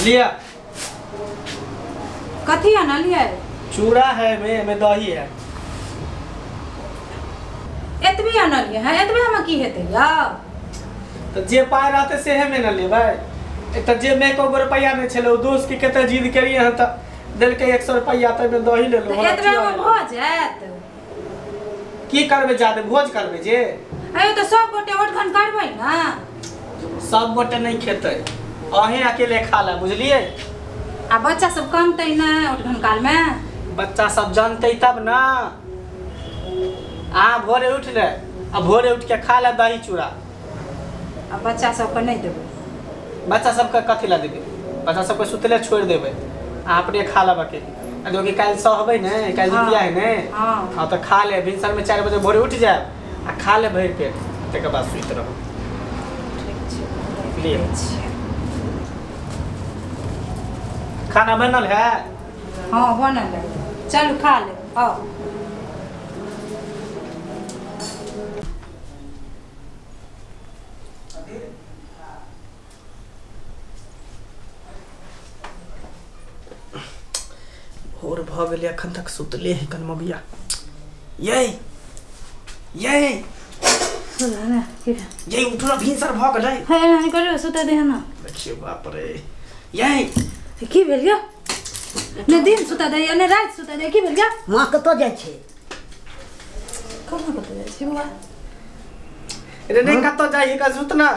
लिया कथी आनलियै? चूड़ा है में दही है। एतबी आनलियै है, एतबे हम की हेतै यौ? तो जे पाय रहते से में न लेबै। एक तऽ जे में एको गो रुपैआ नहि छलै, ओ दोस्त के कते जिद करियै हन तऽ देलकै 100 रुपैआ, तऽ दही लेलहुँ। एतबे में भऽ जायत? की करबै जादे भोज करबै जे? अयो तऽ सब गोटे ओठगन करबै ना। सब गोटे नहीं खेतै, अहें अकेले खा ले, बुझलियै? आ बच्चा सब कनतै ना ओठगन काल में? बच्चा सब जानतै तब ना। अहाँ भोरे उठ ले आ भोरे उठ के खा ले दही चूड़ा। आ बच्चा सबके नहीं देबै? बच्चा सबके कथी ला देबै? बच्चा सबके सुतले छोड़ि देबै, अहाँ अपने खा लेब अकेले। आ जो कि काल्हि सहबै ने, काल्हि जितिया है ने। हाँ तऽ खा ले, भिनसर में 4 बजे भोरे उठि जायब आ खा ले भरि पेट, तकर बाद सुति रहब। ठीक छै। लिअ। खाना बनल है? हाँ बनल है, चलू खा ले आओ। भोर भऽ गेलै, अखन तक सुतले है कनमबिया। ये ये ये उठो ना, भिनसर भऽ गेलै। हे नानी करू सुतै दे ना। देखियौ बाप रे, ये की भेल यौ? ने दिन सुतै दे ने राति सुतै दे, की भेल यौ? माँ कतऽ जाइ छै? कहाँ कतऽ जाइ छै बौआ? रे नहीं कतऽ जाइ है, का सुतना।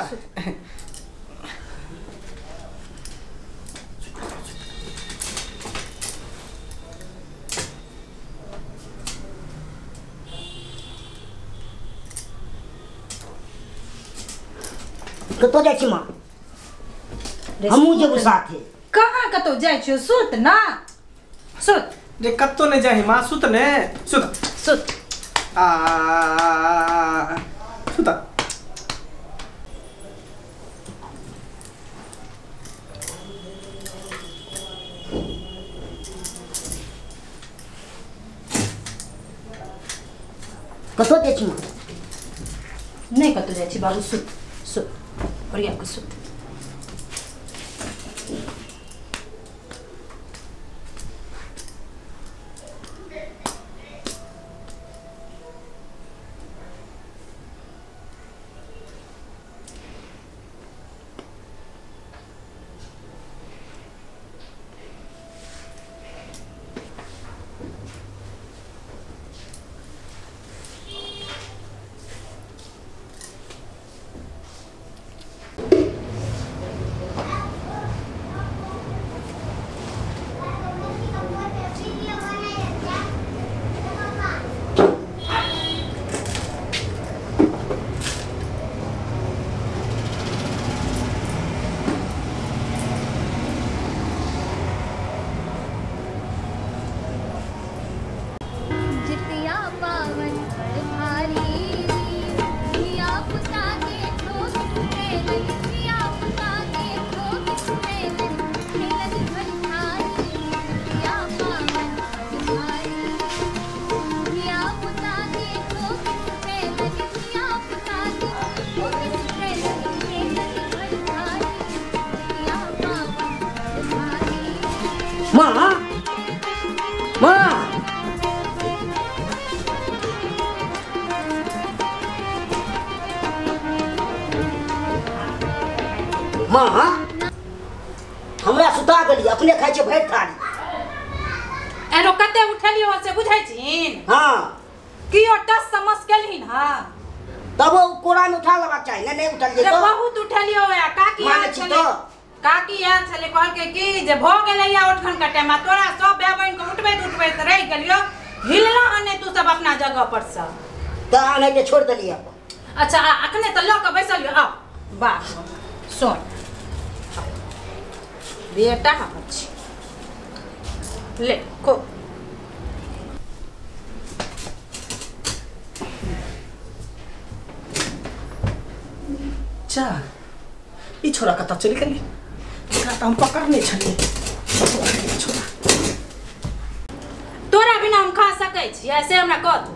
कतऽ जाइ छी माँ? हमहूँ जेबौ साथे। कहाँ कतौ जाइ छियौ? सुत ना, सुत। रे कतौ नहि जाइ माँ, सुत ने, सुत सुत आ सुत। कतऽ जाइ छी माँ? नहि कतौ जाइ छी बाबू, सुत सुत ओरिया के सुत। माँ माँ माँ, हमरा सुता गेली, अपने खाइ छै भरि थारी। एनो कते उठलियो से बुझै छिन? हाँ। कियो टस समस केलहिन? हाँ तब ओ कोरा में उठा लेबाक चाही ने, नहीं उठलियै रे तऽ बहुत उठलियो है। काकी आयल छलै, काकी आयल छलै, कहलकै कि जे भऽ गेलै या ओठगन के टाइम, तोरा सब भाय बहिन के उठबैत उठबैत रहि गेलियो, हिलला हने तू सब अपना जगह पर से, तऽ आनै के छोड़ि देलियै। अच्छा अखने तऽ लऽ के बैसलियो। आ बाप सुन बेटा हमर छी, ले को चा ई छोरा कतऽ चलि गेलै? एकरा तऽ हम पकड़ने छलियै। छोरा तोरा बिना हम खा सकै छियै से हमरा कह तू।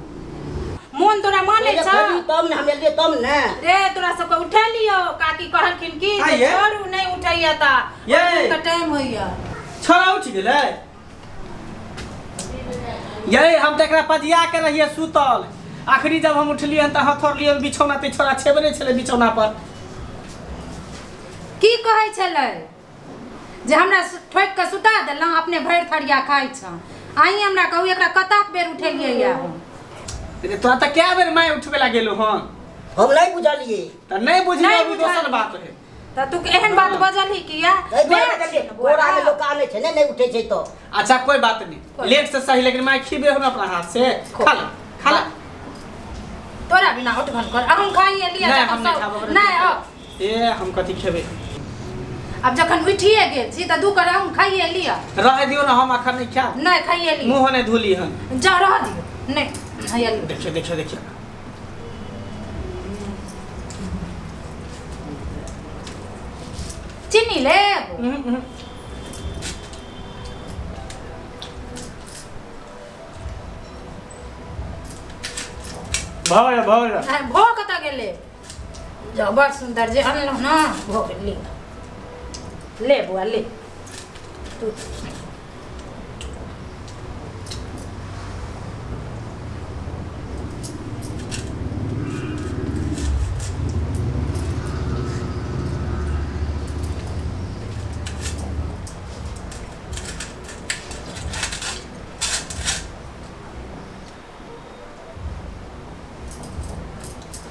मोन मोन तोरा मानै छौ तब ने हम एलियै तब ने रे तोरा सबके उठेलियौ काकी कहलखिन कि जे छोड़ू नहीं उठैया ता के टाइम होइया छोड़ा उठ गेलै ये हम त एकरा पजिया के रहिए सुतल आखिरी जब हम उठलियै त हथोरलियै बिछौना ते छोड़ा छेबे नै छलै बिछौना पर की कहै छलै जे हमरा ठोक के सुता देलहुँ अपने भरि थरिया खाइ छौ आई हमरा कहू एकरा कतेक बेर उठेलियै या रे तोरा त कै बेर my उठबे ला गेलो हन हम नहीं बुझलियै त नहीं बुझलियै अभी दोसर बात है त तू एहन बात बजलही किया कोरा में लोक आनै छै ने नहीं उठै छै तो अच्छा कोई बात नहीं लेट से सही लेकिन my खिबे हम अपना हाथ से खा ले खा ले तोरा बिना उठबन कर हम खाइए लिया नहीं हम नहीं खाबो नहीं ए हम कथि खेबे अब जखन उठिए गेल छी त दू कर हम खाइए लिया रह दियो ना हम अखन नहीं खाब नहीं खाइए लिया मुंह नहीं धोली हन जा रह दियो नहीं खाइए लिया देखिए देखिए देखिए चीनी ले भऽ भऽ भो कतऽ गेलै जाओ बड़ सुंदर जे अनलहुँ ना भो गेल ले बुआ ले तू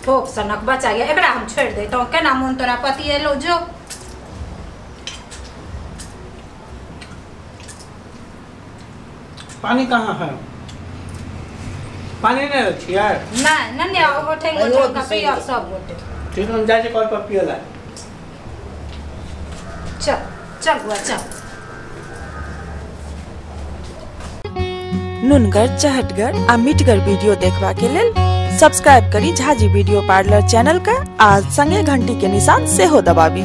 ठोक सनक बचा गया एकरा हम छोड़ देतौं केना मोन तोरा पति एलो जो पानी कहाँ है पानी नहीं रखी यार नहीं नन्हे ओठे ओठे का पिया सब गोटे ठीक हम जाय छै कल पर पियला चल चल बुआ चल नुनगर चहटगर आ मिठगर वीडियो देखबा के लेल सब्सक्राइब करी झाजी वीडियो पार्लर चैनल का आ संगे घंटी के निशान सेहो दबाबी।